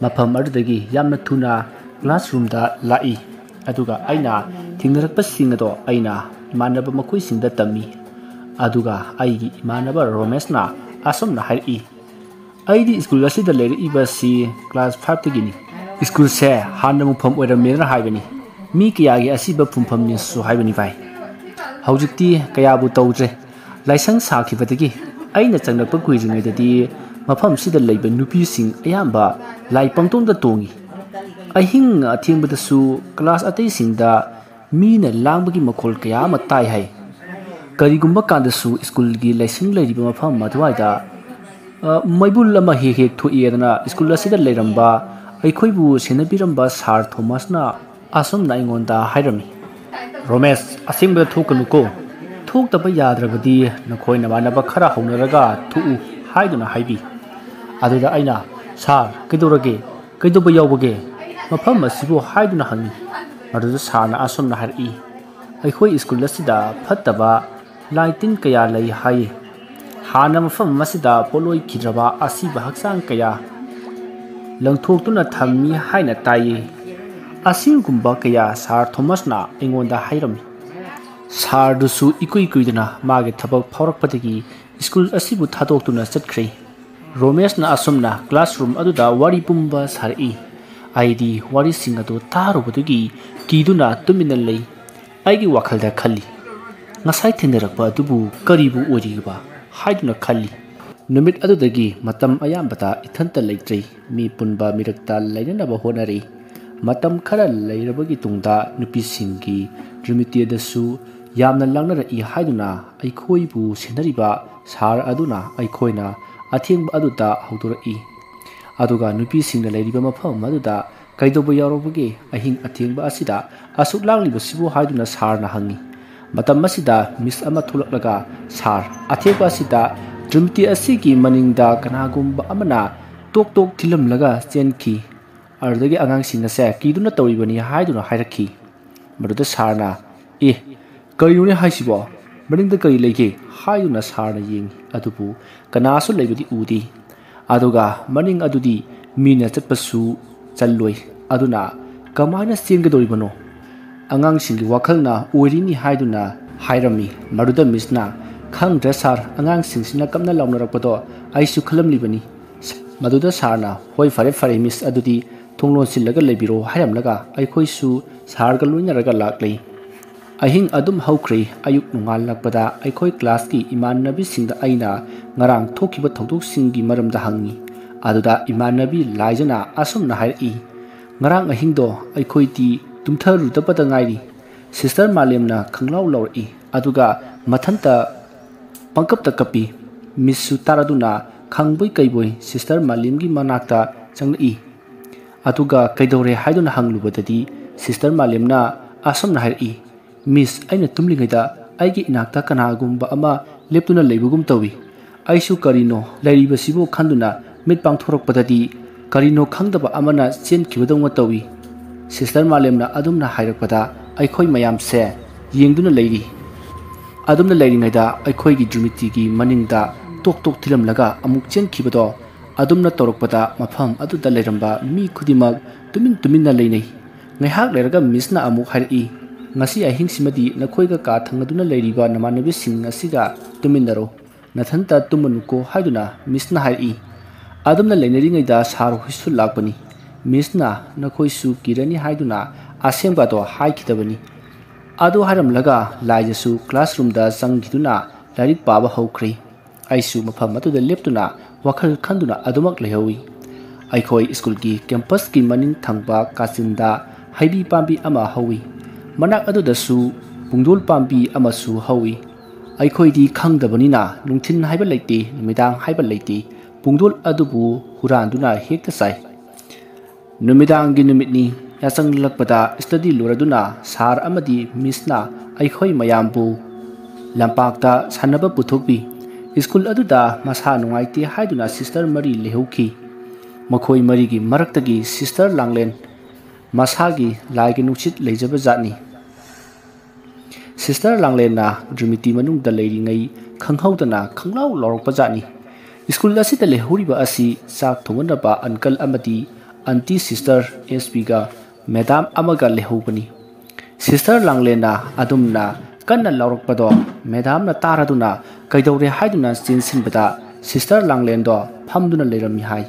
ꯃꯐꯝ ꯑꯗꯨꯗꯒꯤ ꯌꯥꯝꯅ ꯊꯨꯅ ꯀ꯭ꯂꯥꯁꯔꯨꯝꯗ ꯂꯥꯛꯏ꯫ ꯑꯗꯨꯒ ꯑꯩꯅ ꯊꯦꯡꯅꯔꯛꯄꯁꯤꯡ ꯑꯗꯣ ꯑꯩꯅ ꯏꯃꯥꯟꯅꯕ ꯃꯈꯣꯏꯁꯤꯡꯗ ꯇꯝꯃꯤ꯫ ꯑꯗꯨꯒ ꯑꯩꯒꯤ ꯏꯃꯥꯟꯅꯕ ꯔꯣꯃꯦꯁꯅ ꯑꯁꯨꯝꯅ ꯍꯥꯏꯔꯛꯏ, "ꯑꯩꯗꯤ ꯁ꯭ꯀꯨꯜ ꯑꯁꯤꯗ ꯂꯩꯔꯛꯏꯕꯁꯤ ꯀ꯭ꯂꯥꯁ ꯐꯥꯏꯚꯇꯒꯤꯅꯤ꯫ ꯁ꯭ꯀꯨꯜꯁꯦ ꯍꯥꯟꯅ ꯃꯨꯛꯐꯝ ꯑꯣꯏꯔꯝꯃꯦꯅ ꯍꯥꯏꯕꯅꯤ꯫ ꯃꯤ ꯀꯌꯥꯒꯤ ꯑꯁꯤꯕ ꯐꯨꯝꯐꯝꯅꯤꯁꯨ ꯍꯥꯏꯕꯅꯤ ꯚꯥꯏ꯫ ꯍꯧꯖꯤꯛꯇꯤ ꯀꯌꯥꯕꯨ ꯇꯧꯗ꯭ꯔꯦ꯫ ꯂꯥꯏꯁꯪ ꯁꯥꯈꯤꯕꯗꯒꯤ ꯑꯩꯅ ꯆꯪꯂꯛꯄ ꯀꯨꯏꯗ꯭ꯔꯤꯉꯩꯗꯗꯤ ꯃꯐꯝꯁꯤꯗ ꯂꯩꯕ ꯅꯨꯄꯤꯁꯤꯡ ꯑꯌꯥꯝꯕ ꯂꯥꯏ ꯄꯪꯇꯣꯡꯗ ꯇꯣꯡꯏ꯫ ꯑꯍꯤꯡ ꯑꯊꯦꯡꯕꯗꯁꯨ ꯀ꯭ꯂꯥꯁ ꯑꯇꯩꯁꯤꯡꯗ ꯃꯤꯅ ꯂꯥꯡꯕꯒꯤ ꯃꯈꯣꯜ ꯀꯌꯥ ꯑꯃ ꯇꯥꯏ ꯍꯥꯏ꯫ ꯀꯔꯤꯒꯨꯝꯕ ꯀꯥꯟꯗꯁꯨ ꯁ꯭ꯀꯨꯜꯒꯤ ꯂꯥꯏꯁꯪ ꯂꯩꯔꯤꯕ ꯃꯐꯝ ꯑꯗꯨꯋꯥꯏꯗ, ꯑ, ꯃꯩꯕꯨꯜ ꯑꯃ ꯍꯦꯛ ꯍꯦꯛ ꯊꯣꯛꯏ" ꯑꯗꯨꯅ ꯁ꯭ꯀꯨꯜ ꯑꯁꯤꯗ ꯂꯩꯔꯝꯕ ꯑꯩꯈꯣꯏꯕꯨ ꯁꯦꯟꯅꯕꯤꯔꯝꯕ ꯁꯥꯔ ꯊꯣꯃꯁꯅ ꯑꯁꯨꯝꯅ ꯑꯩꯉꯣꯟꯗ ꯍꯥꯏꯔꯝꯃꯤ, "ꯔꯣꯃꯦꯁ, ꯑꯁꯦꯡꯕꯗ ꯊꯣꯛꯀꯅꯨꯀꯣ꯫ ꯊꯣꯛꯇꯕ ꯌꯥꯗ꯭ꯔꯕꯗꯤ ꯅꯈꯣꯏ ꯅꯃꯥꯟꯅꯕ ꯈꯔ ꯍꯧꯅꯔꯒ ꯊꯣꯛꯎ" ꯍꯥꯏꯗꯨꯅ ꯍꯥꯏꯕꯤ꯫ ꯑꯗꯨꯗ ꯑꯩꯅ, "ꯁꯥꯔ, ꯀꯩꯗꯧꯔꯒꯦ? ꯀꯩꯗꯧꯕ ꯌꯥꯎꯕꯒꯦ ꯃꯐꯝ ꯑꯁꯤꯕꯨ?" ꯍꯥꯏꯗꯨꯅ ꯍꯪꯉꯤ꯫ ꯃꯗꯨꯗ ꯁꯥꯔꯅ ꯑꯁꯨꯝꯅ ꯍꯥꯏꯔꯛꯏ, "ꯑꯩꯈꯣꯏ ꯁ꯭ꯀꯨꯜ ꯑꯁꯤꯗ ꯐꯠꯇꯕ ꯂꯥꯏ ꯇꯤꯟ ꯀꯌꯥ ꯂꯩ ꯍꯥꯏ꯫ ꯍꯥꯟꯅ ꯃꯐꯝ ꯑꯁꯤꯗ ꯄꯣꯠꯂꯣꯏꯈꯤꯗ꯭ꯔꯕ ꯑꯁꯤꯕ ꯍꯛꯆꯥꯡ ꯀꯌꯥ ꯂꯪꯊꯣꯛꯇꯨꯅ ꯊꯝꯃꯤ ꯍꯥꯏꯅ ꯇꯥꯏꯌꯦ꯫ ꯑꯁꯤꯒꯨꯝꯕ ꯀꯌꯥ ꯁꯥꯔ ꯊꯣꯃꯁꯅ ꯑꯩꯉꯣꯟꯗ ꯍꯥꯏꯔꯝꯃꯤ꯫ ꯁꯥꯔꯗꯨꯁꯨ ꯏꯀꯨꯏ ꯀꯨꯏꯗꯅ ꯃꯥꯒꯤ ꯊꯕꯛ ꯐꯥꯎꯔꯛꯄꯗꯒꯤ ꯁ꯭ꯀꯨꯜ ꯑꯁꯤꯕꯨ ꯊꯥꯗꯣꯛꯇꯨꯅ ꯆꯠꯈ꯭ꯔꯦ꯫ ꯔꯣꯃꯦꯁꯅ ꯑꯁꯨꯝꯅ ꯀ꯭ꯂꯥꯁꯔꯨꯝ ꯑꯗꯨꯗ ꯋꯥꯔꯤ ꯄꯨꯝꯕ ꯁꯥꯔꯛꯏ꯫ ꯑꯩꯗꯤ ꯋꯥꯔꯤꯁꯤꯡ ꯑꯗꯨ ꯇꯥꯔꯨꯕꯗꯒꯤ ꯀꯤꯗꯨꯅ ꯇꯨꯃꯤꯟꯅ ꯂꯩ꯫ ꯑꯩꯒꯤ ꯋꯥꯈꯜꯗ ꯈꯜꯂꯤ, "ꯉꯁꯥꯏ ꯊꯦꯡꯅꯔꯛꯄ ꯑꯗꯨꯕꯨ ꯀꯔꯤꯕꯨ ꯑꯣꯏꯔꯤꯕ?" ꯍꯥꯏꯗꯨꯅ ꯈꯜꯂꯤ꯫ ꯅꯨꯃꯤꯠ ꯑꯗꯨꯗꯒꯤ ꯃꯇꯝ ꯑꯌꯥꯝꯕꯗ ꯏꯊꯟꯇ ꯂꯩꯇ꯭ꯔꯦ꯫ ꯃꯤ ꯄꯨꯟꯕ ꯃꯤꯔꯛꯇ ꯂꯩꯅꯅꯕ ꯍꯣꯠꯅꯔꯤ꯫ ꯃꯇꯝ ꯈꯔ ꯂꯩꯔꯕꯒꯤ ꯇꯨꯡꯗ ꯅꯨꯄꯤꯁꯤꯡꯒꯤ ꯗ꯭ꯔꯤꯃꯤꯇꯤꯗꯁꯨ ꯌꯥꯝꯅ ꯂꯥꯡꯅꯔꯛꯏ ꯍꯥꯏꯗꯨꯅ ꯑꯩꯈꯣꯏꯕꯨ ꯁꯦꯟꯅꯔꯤꯕ ꯁꯥꯔ ꯑꯗꯨꯅ ꯑꯩꯈꯣꯏꯅ ꯑꯊꯦꯡꯕ ꯑꯗꯨꯗ ꯍꯧꯗꯣꯔꯛꯏ꯫ ꯑꯗꯨꯒ ꯅꯨꯄꯤꯁꯤꯡꯅ ꯂꯩꯔꯤꯕ ꯃꯐꯝ ꯑꯗꯨꯗ ꯀꯩꯗꯧꯕ ꯌꯥꯎꯔꯕꯒꯦ? ꯑꯍꯤꯡ ꯑꯊꯦꯡꯕ ꯑꯁꯤꯗ ꯑꯁꯨꯛ ꯂꯥꯡꯂꯤꯕꯁꯤꯕꯨ ꯍꯥꯏꯗꯨꯅ ꯁꯥꯔꯅ ꯍꯪꯉꯤ꯫ ꯃꯇꯝ ꯑꯁꯤꯗ ꯃꯤꯁ ꯑꯃ ꯊꯣꯛꯂꯛꯂꯒ, "ꯁꯥꯔ, ꯑꯊꯦꯡꯕ ꯑꯁꯤꯗ ꯇ꯭ꯔꯤꯃꯤꯇꯤ ꯑꯁꯤꯒꯤ ꯃꯅꯤꯡꯗ ꯀꯅꯥꯒꯨꯝꯕ ꯑꯃꯅ ꯇꯣꯛ ꯇꯣꯛ ꯊꯤꯜꯂꯝꯂꯒ ꯆꯦꯟꯈꯤ꯫ ꯑꯗꯨꯗꯒꯤ ꯑꯉꯥꯡꯁꯤꯡ ꯑꯁꯦ ꯀꯤꯗꯨꯅ ꯇꯧꯔꯤꯕꯅꯤ" ꯍꯥꯏꯗꯨꯅ ꯍꯥꯏꯔꯛꯈꯤ꯫ ꯃꯗꯨꯗ ꯁꯥꯔꯅ, "ꯑꯦ, ꯀꯔꯤꯅꯣꯅꯦ ꯍꯥꯏꯁꯤꯕꯣ? ꯃꯅꯤꯡꯗ ꯀꯔꯤ ꯂꯩꯒꯦ?" ꯍꯥꯏꯗꯨꯅ ꯁꯥꯔꯅ ꯌꯦꯡꯉꯤ꯫ ꯑꯗꯨꯕꯨ ꯀꯅꯥꯁꯨ ꯂꯩꯕꯗꯤ ꯎꯗꯦ꯫ ꯑꯗꯨꯒ ꯃꯅꯤꯡ ꯑꯗꯨꯗꯤ ꯃꯤꯅ ꯆꯠꯄꯁꯨ ꯆꯜꯂꯣꯏ꯫ ꯑꯗꯨꯅ ꯀꯃꯥꯏꯅ ꯆꯦꯟꯒꯗꯧꯔꯤꯕꯅꯣ? ꯑꯉꯥꯡꯁꯤꯡꯒꯤ ꯋꯥꯈꯜꯅ ꯑꯣꯏꯔꯤꯅꯤ ꯍꯥꯏꯗꯨꯅ ꯍꯥꯏꯔꯝꯃꯤ꯫ ꯃꯗꯨꯗ ꯃꯤꯁꯅ, "ꯈꯪꯗ꯭ꯔꯦ ꯁꯥꯔ, ꯑꯉꯥꯡꯁꯤꯡꯁꯤꯅ ꯀꯞꯅ ꯂꯥꯎꯅꯔꯛꯄꯗꯣ ꯑꯩꯁꯨ ꯈꯜꯂꯝꯂꯤꯕꯅꯤ"꯫ ꯃꯗꯨꯗ ꯁꯥꯔꯅ, "ꯍꯣꯏ, ꯐꯔꯦ ꯐꯔꯦ ꯃꯤꯁ, ꯑꯗꯨꯗꯤ ꯊꯣꯡ ꯂꯣꯟꯁꯤꯜꯂꯒ ꯂꯩꯕꯤꯔꯣ" ꯍꯥꯏꯔꯝꯂꯒ ꯑꯩꯈꯣꯏꯁꯨ ꯁꯥꯔꯒ ꯂꯣꯏꯅꯔꯒ ꯂꯥꯛꯂꯤ꯫ ꯑꯍꯤꯡ ꯑꯗꯨꯝ ꯍꯧꯈ꯭ꯔꯦ꯫ ꯑꯌꯨꯛ ꯅꯣꯡꯉꯥꯜꯂꯛꯄꯗ ꯑꯩꯈꯣꯏ ꯀ꯭ꯂꯥꯁꯀꯤ ꯏꯃꯥꯟꯅꯕꯤꯁꯤꯡꯗ ꯑꯩꯅ ꯉꯔꯥꯡ ꯊꯣꯛꯈꯤꯕ ꯊꯧꯗꯣꯛꯁꯤꯡꯒꯤ ꯃꯔꯝꯗ ꯍꯪꯉꯤ꯫ ꯑꯗꯨꯗ ꯏꯃꯥꯟꯅꯕꯤ ꯂꯥꯏꯖꯅ ꯑꯁꯨꯝꯅ ꯍꯥꯏꯔꯛꯏ, "ꯉꯔꯥꯡ ꯑꯍꯤꯡꯗꯣ ꯑꯩꯈꯣꯏꯗꯤ ꯇꯨꯝꯊꯔꯨꯗꯕꯗ ꯉꯥꯏꯔꯤ꯫ ꯁꯤꯁꯇꯔ ꯃꯥꯂꯦꯝꯅ ꯈꯪꯂꯥꯎ ꯂꯥꯎꯔꯛꯏ, ꯑꯗꯨꯒ ꯃꯊꯟꯇ ꯄꯪꯀꯞꯇ ꯀꯞꯄꯤ꯫ ꯃꯤꯁꯁꯨ ꯇꯥꯔꯗꯨꯅ ꯈꯪꯕꯣꯏ ꯀꯩꯕꯣꯏ ꯁꯤꯁꯇꯔ ꯃꯥꯂꯦꯝꯒꯤ ꯃꯅꯥꯛꯇ ꯆꯪꯂꯛꯏ꯫ ꯑꯗꯨꯒ ꯀꯩꯗꯧꯔꯦ ꯍꯥꯏꯗꯨꯅ ꯍꯪꯂꯨꯕꯗꯗꯤ ꯁꯤꯁꯇꯔ ꯃꯥꯂꯦꯝꯅ ꯑꯁꯨꯝꯅ ꯍꯥꯏꯔꯛꯏ, 'ꯃꯤꯁ, ꯑꯩꯅ ꯇꯨꯝꯂꯤꯉꯩꯗ ꯑꯩꯒꯤ ꯏꯅꯥꯛꯇ ꯀꯅꯥꯒꯨꯝꯕ ꯑꯃ ꯂꯦꯞꯇꯨꯅ ꯂꯩꯕꯒꯨꯝ ꯇꯧꯏ꯫ ꯑꯩꯁꯨ ꯀꯔꯤꯅꯣ ꯂꯩꯔꯤꯕꯁꯤꯕꯨ ꯈꯟꯗꯨꯅ ꯃꯤꯠ ꯄꯥꯡꯊꯣꯔꯛꯄꯗꯗꯤ ꯀꯔꯤꯅꯣ ꯈꯪꯗꯕ ꯑꯃꯅ ꯆꯦꯟꯈꯤꯕꯗꯧꯅ ꯇꯧꯏ꯫ ꯁꯤꯁꯇꯔ ꯃꯥꯂꯦꯝꯅ ꯑꯗꯨꯝꯅ ꯍꯥꯏꯔꯛꯄꯗ ꯑꯩꯈꯣꯏ ꯃꯌꯥꯝꯁꯦ ꯌꯦꯡꯗꯨꯅ ꯂꯩꯔꯤ꯫ ꯑꯗꯨꯝꯅ ꯂꯩꯔꯤꯉꯩꯗ ꯑꯩꯈꯣꯏꯒꯤ ꯗ꯭ꯔꯤꯃꯤꯇꯤꯒꯤ ꯃꯅꯤꯡꯗ ꯇꯣꯛ ꯇꯣꯛ ꯊꯤꯜꯂꯝꯂꯒ ꯑꯃꯨꯛ ꯆꯦꯟꯈꯤꯕꯗꯣ ꯑꯗꯨꯝꯅ ꯇꯧꯔꯛꯄꯗ ꯃꯐꯝ ꯑꯗꯨꯗ ꯂꯩꯔꯝꯕ ꯃꯤ ꯈꯨꯗꯤꯡꯃꯛ ꯇꯨꯃꯤꯟ ꯇꯨꯃꯤꯟꯅ ꯂꯩꯅꯩ꯫ ꯉꯥꯏꯍꯥꯛ ꯂꯩꯔꯒ ꯃꯤꯁꯅ ꯑꯃꯨꯛ ꯍꯥꯏꯔꯛꯏ, "ꯉꯁꯤ ꯑꯍꯤꯡꯁꯤꯃꯗꯤ ꯅꯈꯣꯏꯒ ꯀꯥ ꯊꯪꯅꯗꯨꯅ ꯂꯩꯔꯤꯕ ꯅꯃꯥꯟꯅꯕꯤꯁꯤꯡ ꯑꯁꯤꯒ ꯇꯨꯃꯤꯟꯅꯔꯣ꯫ ꯅꯊꯟꯇ ꯇꯨꯝꯃꯅꯨꯀꯣ" ꯍꯥꯏꯗꯨꯅ ꯃꯤꯁꯅ ꯍꯥꯏꯔꯛꯏ꯫ ꯑꯗꯨꯝꯅ ꯂꯩꯅꯔꯤꯉꯩꯗ ꯁꯥꯔ ꯍꯣꯏꯁꯨ ꯂꯥꯛꯄꯅꯤ꯫ ꯃꯤꯁꯅ ꯅꯈꯣꯏꯁꯨ ꯀꯤꯔꯅꯤ ꯍꯥꯏꯗꯨꯅ ꯑꯁꯦꯡꯕꯗꯣ ꯍꯥꯏꯈꯤꯗꯕꯅꯤ꯫ ꯑꯗꯨ ꯍꯥꯏꯔꯝꯂꯒ ꯂꯥꯏꯖꯁꯨ ꯀ꯭ꯂꯥꯁꯔꯨꯝꯗ ꯆꯪꯈꯤꯗꯨꯅ ꯂꯥꯏꯔꯤꯛ ꯄꯥꯕ ꯍꯧꯈ꯭ꯔꯦ꯫ ꯑꯩꯁꯨ ꯃꯐꯝ ꯑꯗꯨꯗ ꯂꯦꯞꯇꯨꯅ ꯋꯥꯈꯜ ꯈꯟꯗꯨꯅ ꯑꯗꯨꯃꯛ ꯂꯩꯍꯧꯏ꯫ ꯑꯩꯈꯣꯏ ꯁ꯭ꯀꯨꯜꯒꯤ ꯀꯦꯝꯄꯁꯀꯤ ꯃꯅꯤꯡ ꯊꯪꯕ ꯀꯥꯆꯤꯟꯗ ꯍꯩꯕꯤ ꯄꯥꯝꯕꯤ ꯑꯃ ꯍꯧꯏ꯫ ꯃꯅꯥꯛ ꯑꯗꯨꯗꯁꯨ ꯄꯨꯡꯗꯣꯜ ꯄꯥꯝꯕꯤ ꯑꯃꯁꯨ ꯍꯧꯏ꯫ ꯑꯩꯈꯣꯏꯗꯤ ꯈꯪꯗꯕꯅꯤꯅ ꯅꯨꯡꯊꯤꯜ ꯍꯥꯏꯕ ꯂꯩꯇꯦ, ꯅꯨꯃꯤꯗꯥꯡ ꯍꯥꯏꯕ ꯂꯩꯇꯦ, ꯄꯨꯡꯗꯣꯜ ꯑꯗꯨꯕꯨ ꯍꯨꯔꯥꯟꯗꯨꯅ ꯍꯦꯛꯇ ꯆꯥꯏ꯫ ꯅꯨꯃꯤꯗꯥꯡꯒꯤ ꯅꯨꯃꯤꯠꯅꯤ꯫ ꯌꯥꯆꯪꯂꯛꯄꯗ ꯁ꯭ꯇꯗꯤ ꯂꯣꯏꯔꯗꯨꯅ ꯁꯥꯔ ꯑꯃꯗꯤ ꯃꯤꯁꯅ ꯑꯩꯈꯣꯏ ꯃꯌꯥꯝꯕꯨ ꯂꯝꯄꯥꯛꯇ ꯁꯥꯟꯅꯕ ꯄꯨꯊꯣꯛꯄꯤ꯫ ꯁ꯭ꯀꯨꯜ ꯑꯗꯨꯗ ꯃꯁꯥ ꯅꯨꯡꯉꯥꯏꯇꯦ ꯍꯥꯏꯗꯨꯅ ꯁꯤꯁꯇꯔ ꯃꯔꯤ ꯂꯩꯍꯧꯈꯤ꯫ ꯃꯈꯣꯏ ꯃꯔꯤꯒꯤ ꯃꯔꯛꯇꯒꯤ ꯁꯤꯁꯇꯔ ꯂꯥꯡꯂꯦꯟ ꯃꯁꯥꯒꯤ ꯂꯥꯏꯒꯤ ꯅꯨꯡꯁꯤꯠ ꯂꯩꯖꯕ ꯖꯥꯠꯅꯤ꯫ ꯁꯤꯁꯇꯔ ꯂꯥꯡꯂꯦꯟꯅ ꯗ꯭ꯔꯤꯃꯤꯇꯤ ꯃꯅꯨꯡꯗ ꯂꯩꯔꯤꯉꯩ ꯈꯪꯍꯧꯗꯅ ꯈꯪꯂꯥꯎ ꯂꯥꯎꯔꯛꯄ ꯖꯥꯠꯅꯤ꯫ ꯁ꯭ꯀꯨꯜ ꯑꯁꯤꯗ ꯂꯩꯍꯧꯔꯤꯕ ꯑꯁꯤ ꯆꯥꯛ ꯊꯣꯡꯒꯗꯕ ꯑꯟꯀꯜ ꯑꯃꯗꯤ ꯑꯟꯇꯤ ꯁꯤꯁꯇꯔ ꯑꯦꯁ ꯄꯤꯒ ꯃꯦꯗꯥꯝ ꯑꯃꯒ ꯂꯩꯍꯧꯕꯅꯤ꯫ ꯁꯤꯁꯇꯔ ꯂꯥꯡꯂꯦꯟꯅ ꯑꯗꯨꯝꯅ ꯀꯟꯅ ꯂꯥꯎꯔꯛꯄꯗꯣ ꯃꯦꯗꯥꯝꯅ ꯇꯥꯔꯗꯨꯅ ꯀꯩꯗꯧꯔꯦ ꯍꯥꯏꯗꯨꯅ ꯆꯦꯟꯁꯤꯟꯕꯗ ꯁꯤꯁꯇꯔ ꯂꯥꯡꯂꯦꯟꯗꯣ ꯐꯝꯗꯨꯅ ꯂꯩꯔꯝꯃꯤ ꯍꯥꯏ꯫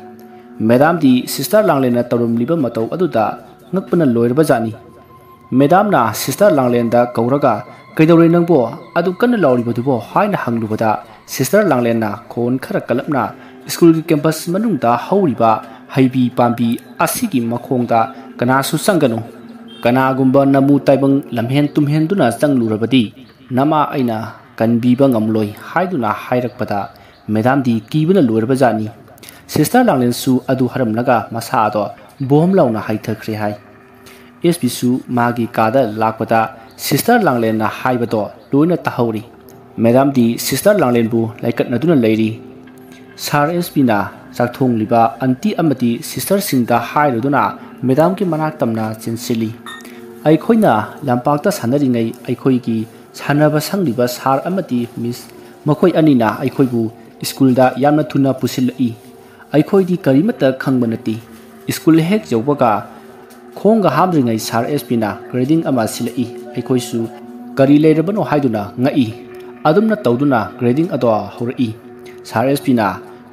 ꯃꯦꯗꯥꯝꯗꯤ ꯁꯤꯁꯇꯔ ꯂꯥꯡꯂꯦꯟꯅ ꯇꯧꯔꯝꯂꯤꯕ ꯃꯇꯧ ꯑꯗꯨꯗ ꯉꯛꯄꯅ ꯂꯣꯏꯔꯕ ꯖꯥꯠꯅꯤ꯫ ꯃꯦꯗꯥꯝꯅ ꯁꯤꯁꯇꯔ ꯂꯥꯡꯂꯦꯟꯗ ꯀꯧꯔꯒ, "ꯀꯩꯗꯧꯔꯦ ꯅꯪꯕꯣ? ꯑꯗꯨ ꯀꯟꯅ ꯂꯥꯎꯔꯤꯕꯗꯨꯕꯣ?" ꯍꯥꯏꯅ ꯍꯪꯂꯨꯕꯗ, ꯁꯤꯁꯇꯔ ꯂꯥꯡꯂꯦꯟꯅ ꯈꯣꯟ ꯈꯔ ꯀꯜꯂꯞꯅ, "ꯁ꯭ꯀꯨꯜꯒꯤ ꯀꯦꯝꯄꯁ ꯃꯅꯨꯡꯗ ꯍꯧꯔꯤꯕ ꯍꯩꯕꯤ ꯄꯥꯝꯕꯤ ꯑꯁꯤꯒꯤ ꯃꯈꯣꯡꯗ ꯀꯅꯥꯁꯨ ꯆꯪꯒꯅꯨ꯫ ꯀꯅꯥꯒꯨꯝꯕ ꯅꯃꯨ ꯇꯥꯏꯕꯪ ꯂꯝꯍꯦꯟ ꯇꯨꯝꯍꯦꯟꯗꯨꯅ ꯆꯪꯂꯨꯔꯕꯗꯤ ꯅꯃꯥ ꯑꯩꯅ ꯀꯟꯕꯤꯕ ꯉꯝꯂꯣꯏ" ꯍꯥꯏꯗꯨꯅ ꯍꯥꯏꯔꯛꯄꯗ, ꯃꯦꯗꯥꯝꯗꯤ ꯀꯤꯕꯅ ꯂꯣꯏꯔꯕ ꯖꯥꯠꯅꯤ꯫ ꯁꯤꯁꯇꯔ ꯂꯥꯡꯂꯦꯟꯁꯨ ꯑꯗꯨ ꯍꯥꯏꯔꯝꯂꯒ ꯃꯁꯥꯗꯣ ꯕꯣꯝ ꯂꯥꯎꯅ ꯍꯥꯏꯊꯈ꯭ꯔꯦ ꯍꯥꯏ꯫ ꯑꯦꯁ ꯄꯤꯁꯨ ꯃꯥꯒꯤ ꯀꯥꯗ ꯂꯥꯛꯄꯗ ꯁꯤꯁꯇꯔ ꯂꯥꯡꯂꯦꯟꯅ ꯍꯥꯏꯕꯗꯣ ꯂꯣꯏꯅ ꯇꯥꯍꯧꯔꯤ꯫ ꯃꯦꯗꯥꯝꯗꯤ ꯁꯤꯁꯇꯔ ꯂꯥꯡꯂꯦꯟꯕꯨ ꯂꯥꯏꯀꯠꯅꯗꯨꯅ ꯂꯩꯔꯤ꯫ ꯁꯥꯔ ꯑꯦꯁ ꯄꯤꯅ ꯆꯥꯛꯊꯣꯡꯂꯤꯕ ꯑꯟꯇꯤ ꯑꯃꯗꯤ ꯁꯤꯁꯇꯔꯁꯤꯡꯗ ꯍꯥꯏꯔꯗꯨꯅ ꯃꯦꯗꯥꯝꯒꯤ ꯃꯅꯥꯛ ꯇꯝꯅ ꯆꯦꯟꯁꯤꯜꯂꯤ꯫ ꯑꯩꯈꯣꯏꯅ ꯂꯝꯄꯥꯛꯇ ꯁꯥꯟꯅꯔꯤꯉꯩ ꯑꯩꯈꯣꯏꯒꯤ ꯁꯥꯟꯅꯕ ꯁꯪꯂꯤꯕ ꯁꯥꯔ ꯑꯃꯗꯤ ꯃꯤꯁ, ꯃꯈꯣꯏ ꯑꯅꯤꯅ ꯑꯩꯈꯣꯏꯕꯨ ꯁ꯭ꯀꯨꯜꯗ ꯌꯥꯝꯅ ꯊꯨꯅ ꯄꯨꯁꯤꯜꯂꯛꯏ꯫ ꯑꯩꯈꯣꯏꯗꯤ ꯀꯔꯤꯃꯠꯇ ꯈꯪꯕ ꯅꯠꯇꯦ꯫ ꯁ꯭ꯀꯨꯜ ꯍꯦꯛ ꯌꯧꯕꯒ ꯈꯣꯡꯒ ꯍꯥꯝꯗ꯭ꯔꯤꯉꯩ ꯁꯥꯔ ꯑꯦꯁ ꯄꯤꯅ ꯒ꯭ꯔꯦꯗꯤꯡ ꯑꯃ ꯁꯤꯜꯂꯛꯏ꯫ ꯑꯩꯈꯣꯏꯁꯨ ꯀꯔꯤ ꯂꯩꯔꯕꯅꯣ ꯍꯥꯏꯗꯨꯅ ꯉꯛꯏ꯫ ꯑꯗꯨꯝꯅ ꯇꯧꯗꯨꯅ ꯒ꯭ꯔꯦꯗꯤꯡ ꯑꯗꯣ ꯍꯧꯔꯛꯏ꯫ ꯁꯥꯔ ꯑꯦꯁ ꯄꯤꯅ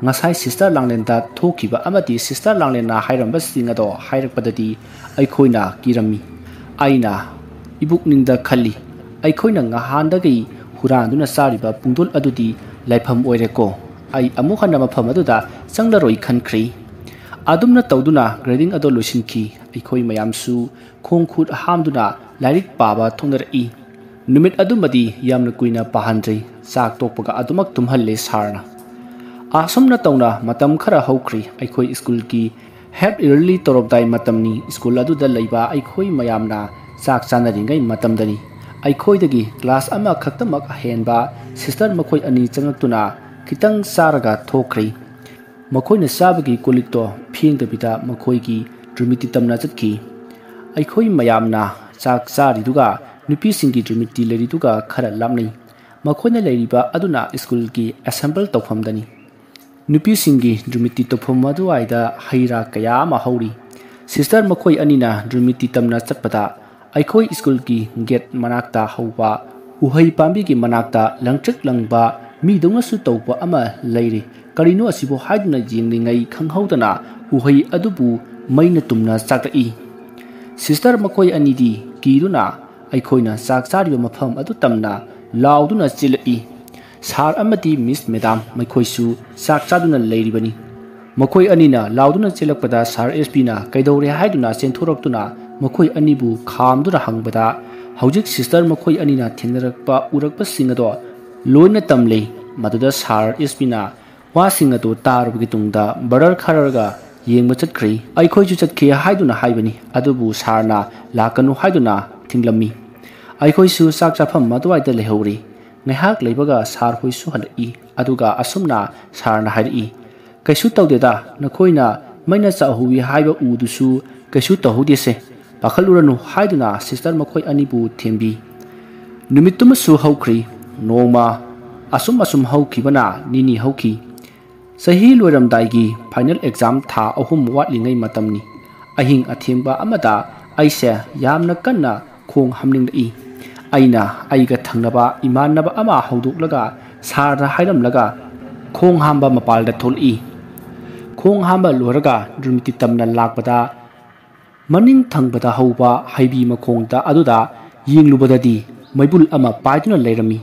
ꯉꯁꯥꯏ ꯁꯤꯁꯇꯔ ꯂꯥꯡꯂꯦꯟꯗ ꯊꯣꯛꯈꯤꯕ ꯑꯃꯗꯤ ꯁꯤꯁꯇꯔ ꯂꯥꯡꯂꯦꯟꯅ ꯍꯥꯏꯔꯝꯕꯁꯤꯡ ꯑꯗꯣ ꯍꯥꯏꯔꯛꯄꯗꯗꯤ ꯑꯩꯈꯣꯏꯅ ꯀꯤꯔꯝꯃꯤ꯫ ꯑꯩꯅ ꯏꯕꯨꯛꯅꯤꯡꯗ ꯈꯜꯂꯤ, "ꯑꯩꯈꯣꯏꯅ ꯉꯍꯥꯟꯗꯒꯤ ꯍꯨꯔꯥꯟꯗꯨꯅ ꯆꯥꯔꯤꯕ ꯄꯨꯡꯗꯣꯜ ꯑꯗꯨꯗꯤ ꯂꯥꯏꯐꯝ ꯑꯣꯏꯔꯦꯀꯣ꯫ ꯑꯩ ꯑꯃꯨꯛ ꯍꯟꯅ ꯃꯐꯝ ꯑꯗꯨꯗ ꯆꯪꯂꯔꯣꯏ" ꯈꯟꯈ꯭ꯔꯤ꯫ ꯑꯗꯨꯝꯅ ꯇꯧꯗꯨꯅ ꯒ꯭ꯔꯦꯗꯤꯡ ꯑꯗꯨ ꯂꯣꯏꯁꯤꯟꯈꯤ꯫ ꯑꯩꯈꯣꯏ ꯃꯌꯥꯝꯁꯨ ꯈꯣꯡ ꯈꯨꯠ ꯍꯥꯝꯗꯨꯅ ꯂꯥꯏꯔꯤꯛ ꯄꯥꯕ ꯊꯣꯛꯅꯔꯛꯏ꯫ ꯅꯨꯃꯤꯠ ꯑꯗꯨꯃꯗꯤ ꯌꯥꯝꯅ ꯀꯨꯏꯅ ꯄꯥꯍꯟꯗ꯭ꯔꯤ꯫ ꯆꯥꯛ ꯇꯣꯛꯄꯒ ꯑꯗꯨꯃꯛ ꯇꯨꯝꯍꯜꯂꯦ ꯁꯥꯔꯅ꯫ ꯑꯁꯨꯝꯅ ꯇꯧꯅ ꯃꯇꯝ ꯈꯔ ꯍꯧꯈ꯭ꯔꯤ꯫ ꯑꯩꯈꯣꯏ ꯁ꯭ꯀꯨꯜꯒꯤ ꯍꯦꯞ ꯏꯌꯔꯂꯤ ꯇꯧꯔꯝꯗꯥꯏ ꯃꯇꯝꯅꯤ꯫ ꯁ꯭ꯀꯨꯜ ꯑꯗꯨꯗ ꯂꯩꯕ ꯑꯩꯈꯣꯏ ꯃꯌꯥꯝꯅ ꯆꯥꯛ ꯆꯥꯅꯔꯤꯉꯩ ꯃꯇꯝꯗꯅꯤ꯫ ꯑꯩꯈꯣꯏꯗꯒꯤ ꯀ꯭ꯂꯥꯁ ꯑꯃꯈꯛꯇꯃꯛ ꯍꯦꯟꯕ ꯁꯤꯁꯇꯔ ꯃꯈꯣꯏ ꯑꯅꯤ ꯆꯪꯂꯛꯇꯨꯅ ꯈꯤꯇꯪ ꯆꯥꯔꯒ ꯊꯣꯛꯈ꯭ꯔꯤ꯫ ꯃꯈꯣꯏꯅ ꯆꯥꯕꯒꯤ ꯀꯣꯜ ꯂꯤꯛꯇꯣ ꯐꯦꯡꯗꯕꯤꯗ ꯃꯈꯣꯏꯒꯤ ꯗ꯭ꯔꯨꯃꯤꯇꯤ ꯇꯝꯅ ꯆꯠꯈꯤ꯫ ꯑꯩꯈꯣꯏ ꯃꯌꯥꯝꯅ ꯆꯥꯛ ꯆꯥꯔꯤꯗꯨꯒ ꯅꯨꯄꯤꯁꯤꯡꯒꯤ ꯗ꯭ꯔꯨꯃꯤꯇꯤ ꯂꯩꯔꯤꯗꯨꯒ ꯈꯔ ꯂꯥꯞꯅꯩ꯫ ꯃꯈꯣꯏꯅ ꯂꯩꯔꯤꯕ ꯑꯗꯨꯅ ꯁ꯭ꯀꯨꯜꯒꯤ ꯑꯦꯁꯦꯝꯕꯜ ꯇꯧꯐꯝꯗꯅꯤ꯫ ꯅꯨꯄꯤꯁꯤꯡꯒꯤ ꯗ꯭ꯔꯨꯃꯤꯇꯤ ꯇꯧꯐꯝ ꯑꯗꯨꯋꯥꯏꯗ ꯍꯩ ꯔꯥ ꯀꯌꯥ ꯑꯃ ꯍꯧꯔꯤ꯫ ꯁꯤꯁꯇꯔ ꯃꯈꯣꯏ ꯑꯅꯤꯅ ꯗ꯭ꯔꯨꯃꯤꯇꯤ ꯇꯝꯅ ꯆꯠꯄꯗ ꯑꯩꯈꯣꯏ ꯁ꯭ꯀꯨꯜꯒꯤ ꯒꯦꯠ ꯃꯅꯥꯛꯇ ꯍꯧꯕ ꯎꯍꯩ ꯄꯥꯝꯕꯤꯒꯤ ꯃꯅꯥꯛꯇ ꯂꯪꯇ꯭ꯔꯤꯛ ꯂꯪꯕ ꯃꯤꯗꯧꯅꯁꯨ ꯇꯧꯕ ꯑꯃ ꯂꯩꯔꯤ꯫ "ꯀꯔꯤꯅꯣ ꯑꯁꯤꯕꯨ?" ꯍꯥꯏꯗꯨꯅ ꯌꯦꯡꯂꯤꯉꯩ ꯈꯪꯍꯧꯗꯅ ꯎꯍꯩ ꯑꯗꯨꯕꯨ ꯃꯩꯅ ꯇꯨꯝꯅ ꯆꯥꯛꯂꯛꯏ꯫ ꯁꯤꯁꯇꯔ ꯃꯈꯣꯏ ꯑꯅꯤꯗꯤ ꯀꯤꯗꯨꯅ ꯑꯩꯈꯣꯏꯅ ꯆꯥꯛ ꯆꯥꯔꯤꯕ ꯃꯐꯝ ꯑꯗꯨ ꯇꯝꯅ ꯂꯥꯎꯗꯨꯅ ꯆꯦꯜꯂꯛꯏ꯫ ꯁꯥꯔ ꯑꯃꯗꯤ ꯃꯤꯁ ꯃꯦꯗꯥꯝ ꯃꯈꯣꯏꯁꯨ ꯆꯥꯛ ꯆꯥꯗꯨꯅ ꯂꯩꯔꯤꯕꯅꯤ꯫ ꯃꯈꯣꯏ ꯑꯅꯤꯅ ꯂꯥꯎꯗꯨꯅ ꯆꯦꯜꯂꯛꯄꯗ ꯁꯥꯔ ꯑꯦꯁ ꯄꯤꯅ ꯀꯩꯗꯧꯔꯦ ꯍꯥꯏꯗꯨꯅ ꯆꯦꯟꯊꯣꯔꯛꯇꯨꯅ ꯃꯈꯣꯏ ꯑꯅꯤꯕꯨ ꯈꯥꯝꯗꯨꯅ ꯍꯪꯕꯗ, ꯍꯧꯖꯤꯛ ꯁꯤꯁꯇꯔ ꯃꯈꯣꯏ ꯑꯅꯤꯅ ꯊꯦꯡꯅꯔꯛꯄ ꯎꯔꯛꯄꯁꯤꯡ ꯑꯗꯣ ꯂꯣꯏꯅ ꯇꯝꯂꯦ꯫ ꯃꯗꯨꯗ ꯁꯥꯔ ꯑꯦꯁ ꯄꯤꯅ ꯋꯥꯁꯤꯡ ꯑꯗꯨ ꯇꯥꯔꯕꯒꯤ ꯇꯨꯡꯗ ꯕ꯭ꯔꯗꯔ ꯈꯔꯒ ꯌꯦꯡꯕ ꯆꯠꯈ꯭ꯔꯤ꯫ ꯑꯩꯈꯣꯏꯁꯨ ꯆꯠꯈꯤ ꯍꯥꯏꯗꯨꯅ ꯍꯥꯏꯕꯅꯤ, ꯑꯗꯨꯕꯨ ꯁꯥꯔꯅ ꯂꯥꯛꯀꯅꯨ ꯍꯥꯏꯗꯨꯅ ꯊꯤꯡꯂꯝꯃꯤ꯫ ꯑꯩꯈꯣꯏꯁꯨ ꯆꯥꯛ ꯆꯥꯐꯝ ꯑꯗꯨꯋꯥꯏꯗ ꯂꯩꯍꯧꯔꯤ꯫ ꯉꯥꯏꯍꯥꯛ ꯂꯩꯕꯒ ꯁꯥꯔ ꯍꯣꯏꯁꯨ ꯍꯜꯂꯛꯏ꯫ ꯑꯗꯨꯒ ꯑꯁꯨꯝꯅ ꯁꯥꯔꯅ ꯍꯥꯏꯔꯛꯏ, "ꯀꯩꯁꯨ ꯇꯧꯗꯦꯗ, ꯅꯈꯣꯏꯅ ꯃꯩꯅ ꯆꯥꯛꯍꯧꯋꯤ ꯍꯥꯏꯕ ꯎꯗꯨꯁꯨ ꯀꯩꯁꯨ ꯇꯧꯍꯧꯗꯦꯁꯦ꯫ ꯄꯥꯈꯠꯂꯨꯔꯅꯨ" ꯍꯥꯏꯗꯨꯅ ꯁꯤꯁꯇꯔ ꯃꯈꯣꯏ ꯑꯅꯤꯕꯨ ꯊꯦꯝꯕꯤ꯫ ꯅꯨꯃꯤꯠꯇꯨꯃꯁꯨ ꯍꯧꯈ꯭ꯔꯤ꯫ ꯅꯣꯡꯃ ꯑꯁꯨꯝ ꯑꯁꯨꯝ ꯍꯧꯈꯤꯕꯅ ꯅꯤꯅꯤ ꯍꯧꯈꯤ꯫ ꯆꯍꯤ ꯂꯣꯏꯔꯝꯗꯥꯏꯒꯤ ꯐꯥꯏꯅꯦꯜ ꯑꯦꯛꯖꯥꯝ ꯊꯥ ꯑꯍꯨꯝ ꯋꯥꯠꯂꯤꯉꯩ ꯃꯇꯝꯅꯤ꯫ ꯑꯍꯤꯡ ꯑꯊꯦꯡꯕ ꯑꯃꯗ ꯑꯩꯁꯦ ꯌꯥꯝꯅ ꯀꯟꯅ ꯈꯣꯡ ꯍꯥꯝꯅꯤꯡꯂꯛꯏ꯫ ꯑꯩꯅ ꯑꯩꯒ ꯊꯪꯅꯕ ꯏꯃꯥꯟꯅꯕ ꯑꯃ ꯍꯧꯗꯣꯛꯂꯒ ꯁꯥꯔꯗ ꯍꯥꯏꯔꯝꯂꯒ ꯈꯣꯡ ꯍꯥꯝꯕ ꯃꯄꯥꯜꯗ ꯊꯣꯛꯂꯛꯏ꯫ ꯈꯣꯡ ꯍꯥꯝꯕ ꯂꯣꯏꯔꯒ ꯗ꯭ꯔꯨꯃꯤꯇꯤ ꯇꯝꯅ ꯂꯥꯛꯄꯗ ꯃꯅꯤꯡ ꯊꯪꯕꯗ ꯍꯧꯕ ꯍꯩꯕꯤ ꯃꯈꯣꯡꯗ ꯑꯗꯨꯗ ꯌꯦꯡꯂꯨꯕꯗꯗꯤ ꯃꯩꯕꯨꯜ ꯑꯃ ꯄꯥꯏꯗꯨꯅ ꯂꯩꯔꯝꯃꯤ꯫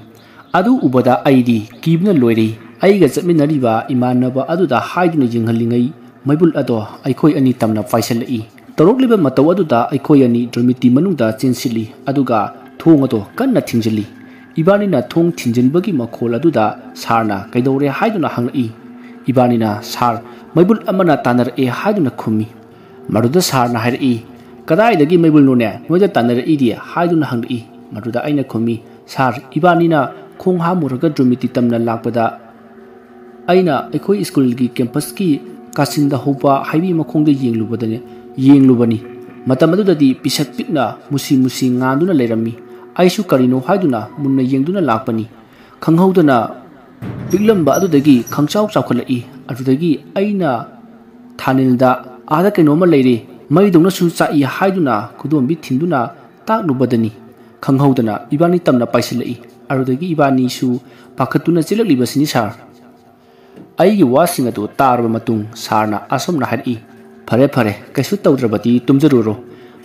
ꯑꯗꯨ ꯎꯕꯗ ꯑꯩꯗꯤ ꯀꯤꯕꯅ ꯂꯣꯏꯔꯦ꯫ ꯑꯩꯒ ꯆꯠꯃꯤꯟꯅꯔꯤꯕ ꯏꯃꯥꯟꯅꯕ ꯑꯗꯨꯗ ꯍꯥꯏꯗꯨꯅ ꯌꯦꯡꯍꯜꯂꯤꯉꯩ ꯃꯩꯕꯨꯜ ꯑꯗꯣ ꯑꯩꯈꯣꯏ ꯑꯅꯤ ꯇꯝꯅ ꯄꯥꯏꯁꯤꯜꯂꯛꯏ꯫ ꯇꯧꯔꯛꯂꯤꯕ ꯃꯇꯧ ꯑꯗꯨꯗ ꯑꯩꯈꯣꯏ ꯑꯅꯤ ꯗ꯭ꯔꯣꯃꯤꯇꯤ ꯃꯅꯨꯡꯗ ꯆꯦꯟꯁꯤꯜꯂꯤ, ꯑꯗꯨꯒ ꯊꯣꯡ ꯑꯗꯣ ꯀꯟꯅ ꯊꯤꯡꯖꯤꯜꯂꯤ꯫ ꯏꯕꯥꯅꯤꯅ ꯊꯣꯡ ꯊꯤꯡꯖꯤꯟꯕꯒꯤ ꯃꯈꯣꯜ ꯑꯗꯨꯗ ꯁꯥꯔꯅ "ꯀꯩꯗꯧꯔꯦ?" ꯍꯥꯏꯗꯨꯅ ꯍꯪꯂꯛꯏ꯫ ꯏꯕꯥꯅꯤꯅ "ꯁꯥꯔ, ꯃꯩꯕꯨꯜ ꯑꯃꯅ ꯇꯥꯟꯅꯔꯛꯑꯦ" ꯍꯥꯏꯗꯨꯅ ꯈꯨꯝꯃꯤ꯫ ꯃꯗꯨꯗ ꯁꯥꯔꯅ ꯍꯥꯏꯔꯛꯏ, "ꯀꯗꯥꯏꯗꯒꯤ ꯃꯩꯕꯨꯜꯅꯣꯅꯦ? ꯅꯣꯏꯗ ꯇꯥꯟꯅꯔꯛꯏꯗꯤ?" ꯍꯥꯏꯗꯨꯅ ꯍꯪꯂꯛꯏ꯫ ꯃꯗꯨꯗ ꯑꯩꯅ ꯈꯨꯝꯃꯤ, "ꯁꯥꯔ, ꯏꯕꯥꯅꯤꯅ ꯈꯣꯡ ꯍꯥꯝꯃꯨꯔꯒ ꯗ꯭ꯔꯣꯃꯤꯇꯤ ꯇꯝꯅ ꯂꯥꯛꯄꯗ ꯑꯩꯅ ꯑꯩꯈꯣꯏ ꯁ꯭ꯀꯨꯜꯒꯤ ꯀꯦꯝꯄꯁꯀꯤ ꯀꯥꯆꯤꯟꯗ ꯍꯧꯕ ꯍꯩꯕꯤ ꯃꯈꯣꯡꯗ ꯌꯦꯡꯂꯨꯕꯗꯅꯦ, ꯌꯦꯡꯂꯨꯕꯅꯤ꯫ ꯃꯇꯝ ꯑꯗꯨꯗꯗꯤ ꯄꯤꯁꯛ ꯄꯤꯛꯅ ꯃꯨꯁꯤ ꯃꯨꯁꯤ ꯉꯥꯟꯗꯨꯅ ꯂꯩꯔꯝꯃꯤ꯫ ꯑꯩꯁꯨ ꯀꯔꯤꯅꯣ ꯍꯥꯏꯗꯨꯅ ꯃꯨꯟꯅ ꯌꯦꯡꯗꯨꯅ ꯂꯥꯛꯄꯅꯤ꯫ ꯈꯪꯍꯧꯗꯅ ꯄꯤꯛꯂꯝꯕ ꯑꯗꯨꯗꯒꯤ ꯈꯪꯆꯥꯎ ꯆꯥꯎꯈꯠꯂꯛꯏ꯫ ꯑꯗꯨꯗꯒꯤ ꯑꯩꯅ ꯊꯥꯅꯤꯜꯗ, 'ꯑꯥꯗ ꯀꯩꯅꯣꯝꯃ ꯂꯩꯔꯦ, ꯃꯩꯗꯧꯅꯁꯨ ꯆꯥꯛꯏ' ꯍꯥꯏꯗꯨꯅ ꯈꯨꯗꯣꯝꯕꯤ ꯊꯤꯟꯗꯨꯅ ꯇꯥꯛꯂꯨꯕꯗꯅꯤ ꯈꯪꯍꯧꯗꯅ ꯏꯕꯥꯅꯤ ꯇꯝꯅ ꯄꯥꯏꯁꯤꯜꯂꯛꯏ꯫ ꯑꯗꯨꯗꯒꯤ ꯏꯕꯥꯅꯤꯁꯨ ꯄꯥꯈꯠꯇꯨꯅ ꯆꯦꯜꯂꯛꯂꯤꯕꯁꯤꯅꯤ ꯁꯥꯔ꯫ ꯑꯩꯒꯤ ꯋꯥꯁꯤꯡ ꯑꯗꯨ ꯇꯥꯔꯕ ꯃꯇꯨꯡ ꯁꯥꯔꯅ ꯑꯁꯨꯝꯅ ꯍꯥꯏꯔꯛꯏ, "ꯐꯔꯦ, ꯐꯔꯦ, ꯀꯩꯁꯨ ꯇꯧꯗ꯭ꯔꯕꯗꯤ ꯇꯨꯝꯖꯔꯨꯔꯣ,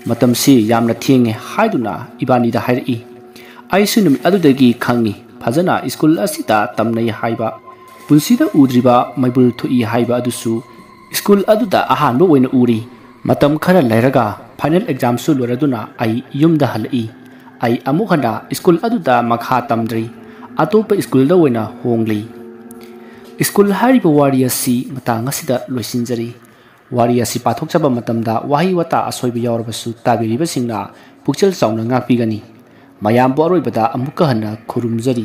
ꯃꯇꯝꯁꯤ ꯌꯥꯝꯅ ꯊꯦꯡꯉꯦ" ꯍꯥꯏꯗꯨꯅ ꯏꯕꯥꯅꯤꯗ ꯍꯥꯏꯔꯛꯏ꯫ ꯑꯩꯁꯨ ꯅꯨꯃꯤꯠ ꯑꯗꯨꯗꯒꯤ ꯈꯪꯉꯤ, ꯐꯖꯅ ꯁ꯭ꯀꯨꯜ ꯑꯁꯤꯗ ꯇꯝꯅꯩ ꯍꯥꯏꯕ, ꯄꯨꯟꯁꯤꯗ ꯎꯗ꯭ꯔꯤꯕ ꯃꯩꯕꯨꯜ ꯊꯣꯛꯏ ꯍꯥꯏꯕ ꯑꯗꯨꯁꯨ ꯁ꯭ꯀꯨꯜ ꯑꯗꯨꯗ ꯑꯍꯥꯟꯕ ꯑꯣꯏꯅ ꯎꯔꯤ꯫ ꯃꯇꯝ ꯈꯔ ꯂꯩꯔꯒ ꯐꯥꯏꯅꯦꯜ ꯑꯦꯛꯖꯥꯝꯁꯨ ꯂꯣꯏꯔꯗꯨꯅ ꯑꯩ ꯌꯨꯝꯗ ꯍꯜꯂꯛꯏ꯫ ꯑꯩ ꯑꯃꯨꯛ ꯍꯟꯅ ꯁ꯭ꯀꯨꯜ ꯑꯗꯨꯗ ꯃꯈꯥ ꯇꯝꯗ꯭ꯔꯤ, ꯑꯇꯣꯞꯄ ꯁ꯭ꯀꯨꯜꯗ ꯑꯣꯏꯅ ꯍꯣꯡꯂꯤ꯫ ꯁ꯭ꯀꯨꯜ ꯍꯥꯏꯔꯤꯕ ꯋꯥꯔꯤ ꯑꯁꯤ ꯃꯇꯥꯡ ꯑꯁꯤꯗ ꯂꯣꯏꯁꯤꯟꯖꯔꯤ꯫ ꯋꯥꯔꯤ ꯑꯁꯤ ꯄꯥꯊꯣꯛꯆꯕ ꯃꯇꯝꯗ ꯋꯥꯍꯩ ꯋꯥꯇꯥ ꯑꯁꯣꯏꯕ ꯌꯥꯎꯔꯕꯁꯨ ꯇꯥꯕꯤꯔꯤꯕꯁꯤꯡꯅ ꯄꯨꯛꯆꯦꯜ ꯆꯥꯎꯅ ꯉꯥꯛꯄꯤꯒꯅꯤ꯫ ꯃꯌꯥꯝꯕꯨ ꯑꯔꯣꯏꯕꯗ ꯑꯃꯨꯛꯀ ꯍꯟꯅ ꯈꯨꯔꯨꯝꯖꯔꯤ꯫